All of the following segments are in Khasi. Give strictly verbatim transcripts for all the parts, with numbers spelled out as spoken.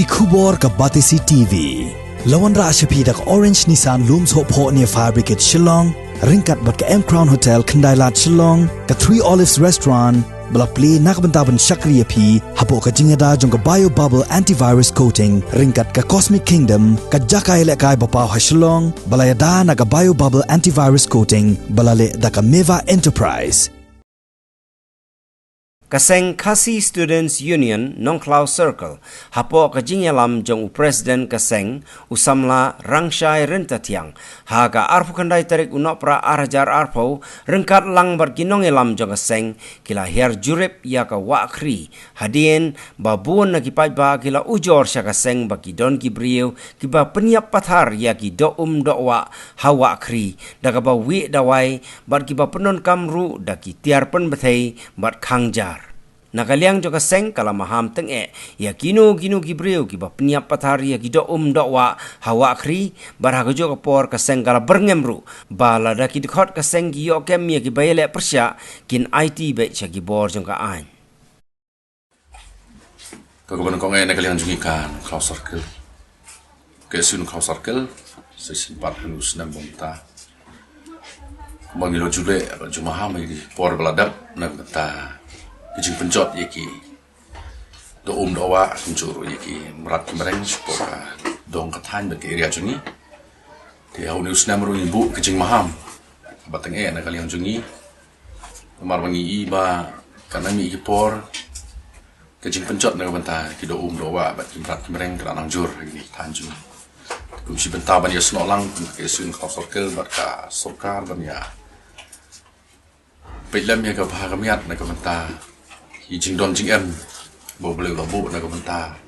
Ki khubor ka Batesi T V. La wanrah sha phi da ka Orange Nissan Lumsohphoh near Fire Brigade Shillong, ryngkat bad ka M Crown Hotel Khyndai Lad Shillong, ka Three Olives Restaurant, ba la plie na ka bynta ban shakri ïa phi hapoh ka jingïada jong ka Bio Bubble Antivirus Coating, ryngkat ka Cosmic Kingdom, ka jaka ïalehkai ba paw ha Shillong, ba la ïada na ka Bio Bubble Antivirus Coating, ba la leh da ka Meva Enterprise. Ka seng Khasi Students Union Nongkhlaw Circle, hapoh ka jingïalam jong u President ka seng, u Samla Rangshai Ryntathiang, ha ka arphew khyndai tarik u Nohprah ar hajar arphew, ryngkat lang bad ki nongïalam jong ka seng, ki la hiar jurip ïa ka Wah Khri, hadien ba bun na ki paidbah ki la ujor sha ka seng ba ki don ki briew, kiba pynïap pathar ïa ki doh um doh wah ha Wah Khri, da kaba wieh dawai, bad kiba pyndonkam ruh da ki tiar pynbthei bad khang jar. Na ka liang jong ka seng ka la maham tyngeh ïa kino kino ki briew kiba pynïap pathar ïa ki doh um doh wah ha Wah Khri, bad ha kajuh ka por ka seng ka la byrngem ruh ba lada ki dkhot ka seng ki ïoh kem ïa kiba ïaleh pyrshah, kin aiti beit sha ki bor jong ka aiñ. Ka kaba nyngkong eh na ka liang jong ngi ka Nongkhlaw Circle. Ka KSU Nongkhlaw Circle, sa shisien pat ha une u snem ba mynta, ba ngi la ju leh, la ju maham ïa ki por ba la dep na ka bynta ka jingpynjot ïa ki doh um doh wah, kumjuh ruh ïa ki mrad ki mreng shapoh ka dong ka thaiñ bad ka area jong ngi. Te ha une u snem ruh ngi buh ka jingmaham ba tyngeh na ka liang jong ngi. Namar ba ngi i ba ka nang mih ki por ka jingpynjot na ka bynta ki doh um doh wah bad ki mrad ki mreng ka la nang jur ha kine ki thaiñ jong ngi. Kum shi bynta ban ïasnoh lang kum ka KSU Nongkhlaw Circle bad ka sorkar ban ïa peit lem ïa ka bha ka miat na ka bynta ki jingdon jingem ba U Blei u la buh na ka bynta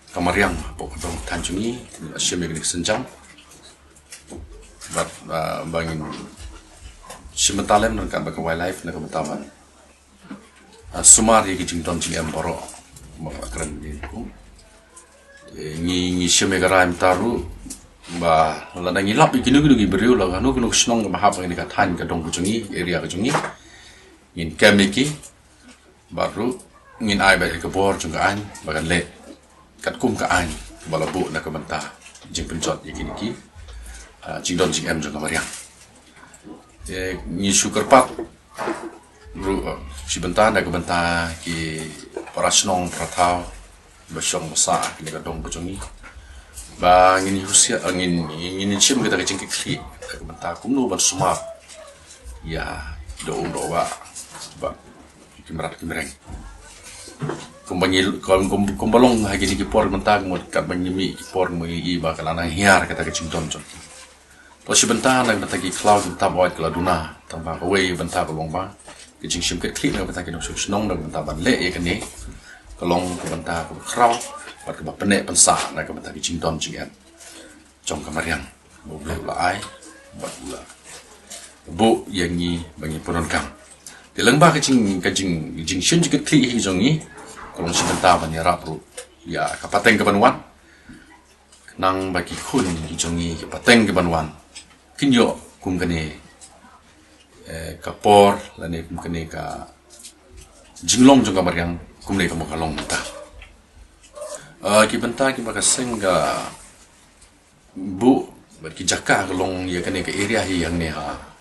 ka mariang hapoh ka dong thaiñ jong ngi. Te ngi la shim ïa kane ka sienjam bad, ah, ba ngin shim bynta lem ryngkat bad ka wildlife na ka bynta ban, ah, sumar ïa ki jingdon jingem baroh ba ka la kren ïa ka kum. Te ngi, ngi shim ïa ka rai mynta ruh ba lada ngi lap ïa kino kino ki briew, la kano kano ka shnong kaba hap ha kane ka thaiñ ka dong ka jong ngi, area ka jong ngi, ngin kem ïa ki. Bad ruh ngin ai beit ïa ka bor jong ka aiñ ba kan leh katkum ka aiñ ba la buh na ka bynta jingpynjot ïa kine ki, ah, jingdon jingem jong ka mariang. Te ngi shu kyrpad ruh, ah, shi bynta na ka bynta ki para shnong para thaw ba shong ba sah ha kane ka dong ka jong ngi, ba ngin ïa husiar, ah, ngin, ngin, ngin shim kata ka jingkitkhlieh na ka bynta kumno ban sumar ïa ki doh um doh wah bad ki mrad ki mreng. Kumba ngi, kum, kum, kumba long ha kine ki por mynta, kumba katba ngi mih ki por, kumba ngi i ba ka la nang hiar kata ka jingdon jong ki. To shi bynta na ka bynta ki khlaw ki bynta ba wat ka la duna, tang ba kawei bynta ka long ba ka jingshim kit khlieh na ka bynta ki nongshong shnong na ka bynta ban leh ïa kane ka long ka bynta kaba khraw bad kaba pynneh pynsah na ka bynta ki jingdon jingem jong ka mariang ba U Blei u la ai bad u la buh ïa ngi ba ngin pyndonkam. Te lyngba ka jing, ka jing, jingshim jingkitkhlieh hi jong ngi, ka long shi bynta ban ïarap ruh ïa ka pateng kaban wan, khnang ba ki khun ki jong ngi ki pateng kaban wan kin ïoh kum kane, eh, ka por lane kum kane ka jinglong jong ka mariang kumne kumba ka long mynta. Eh, ki bynta kiba ka seng ka buh bad ki jaka ka long ïa kane ka area hi hangne hapoh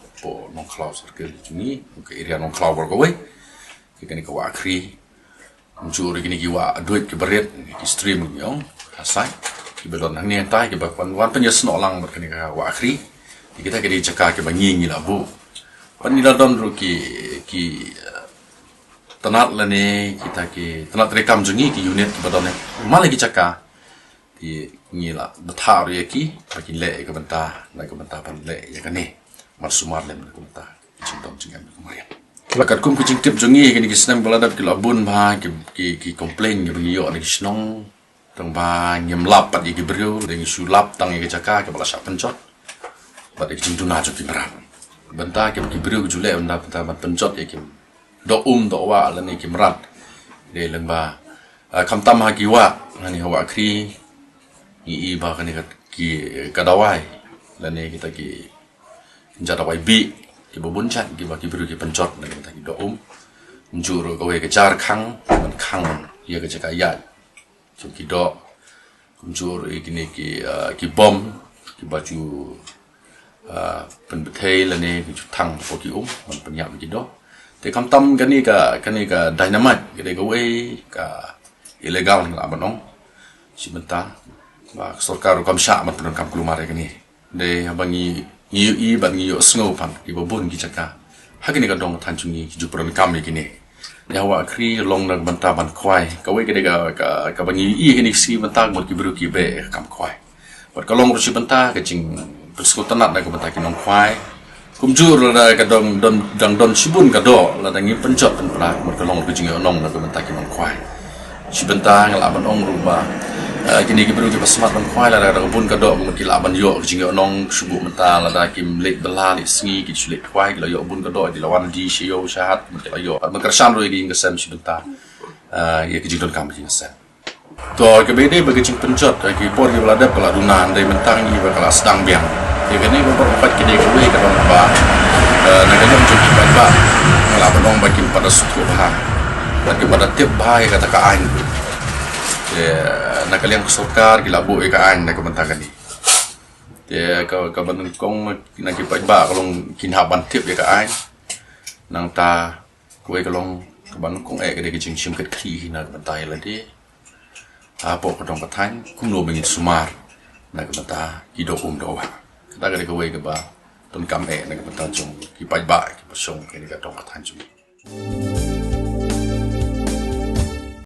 Nongkhlaw Circle jong ngi, ka area Nongkhlaw baroh kawei. Ïa kane ka Wah Khri, kumjuh ruh kine ki wah duid kiba rit, ki stream ngi ong ha side, kiba don hangne hangtai kiba wan, wan pynïasnoh lang bad kane ka Wah Khri. Te kita ki dei jaka kiba ngi, ngi la buh. Bad ngi la don ruh ki, ki, eh, tnat lane kita ki tnat treikam jong ngi, ki unit kiba don ha man la ki jaka. Te ngi la bthah ruh ïa ki ba kin leh ïa ka bynta, na ka bynta ban leh ïa kane, ban sumar lem na ka bynta ka jingdon jingem ka mariang. La katkum ka jingtip jong ngi, kine ki snem ba la dep ki la bun bha ki, ki, ki complain kiba ngi ïoh na ki shnong, tang ba ngim lap pat ïa ki briew, lada ngi shu lap tang ïa ka jaka kaba la shah pynjot bad ïa ka jingduna jong ki mrad. Bynta kiba ki briew ki ju leh bynta, bynta ban pynjot ïa ki doh um doh wah lane ki mrad. Dei lyngba, ah, khamtam ha ki wah, hangne ha Wah Khri, ngi i ba kane ka, ki, ka dawai lane kita ki jait dawai bih kiba bun jait kiba ki briew ki pynjot na ka bynta ki doh um. Kumjuh ruh kawei ka jar khang ban khang ïa ka jaka ïaid jong ki doh. Jur i kini ki, ah, ki bom, ki ba ju, ah, pynbthei lane ki ju thang hapoh ki um, ban pynïap ki doh. Te khamtam kani ka, kani ka dynamite, ka dei kawei ka illegal ngi lah ban ong. Shi bynta ba ka sorkar ruh kam shah ban pyndonkam kulmar ïa kani. Dei haba ngi, ngi ïohi bad ngi ïohsngew pat ki ba bun ki jaka ha kini ka dong ka thaiñ jong ngi ki ju pyndonkam ïa kini. Dei hawa khri long na ka bynta ban khwai. Kawei ka dei ka, ka, kaba ngi ïohi kini ki sngi mynta mut ki briew ki beh kam khwai. Bad ka long ruh shi bynta ka jingpynsngewtynnat na ka bynta ki nongkhwai. Kumjuh lada ka dang don, dang don shibun ka doh, lada ngim pynjot pynpra, mut ka long ruh ka jingïohnong na ka bynta ki nongkhwai. Shi bynta nga lah ban ong ruh ba, eh, kini ki briew ki ba smat ban khwai, lada ka bun ka doh, mut ki lah ban ïoh ka jingïohnong, shu buh mynta lada kim leit bylla leit sngi, ki shu leit khwai, ki la ïoh bun ka doh, ki la wan die sha ïew sha hat, mut ki la ïoh. Bad ban kyrshan ruh ïa ki ïing ka sem shi bynta. Eh, ïa ka jingdonkam ka jingïaseng. To, kaba ïadei bad ka jingpynjot, eh, ki por kiba la dep ka la duna, hynrei mynta ngi ba ka la sdang biang. Ïa kane ka por pat ka dei kawei ka dong ba, eh, na ka liang jong ki paidbah, nga lah ban ong ba kim pat da sngewthuh bha. Bad kim pat da tip bha ïa kata ka aiñ. Te, eh, na ka liang ka sorkar ki la buh ïa ka aiñ na ka bynta kane. Te, ka, kaba nyngkong na ki paidbah ka long kin hap ban tip ïa ka aiñ. Nangta, kawei ka long kaba nyngkong eh ka dei ka jingshim kit khlieh na ka bynta ïa lade. Hapoh ka dong ka thaiñ, kumno ba ngin sumar na ka bynta ki doh um doh wah. Kata ka dei kawei kaba donkam eh na ka bynta jong ki paidbah ki ba shong kane ka dong ka thaiñ jong ngi.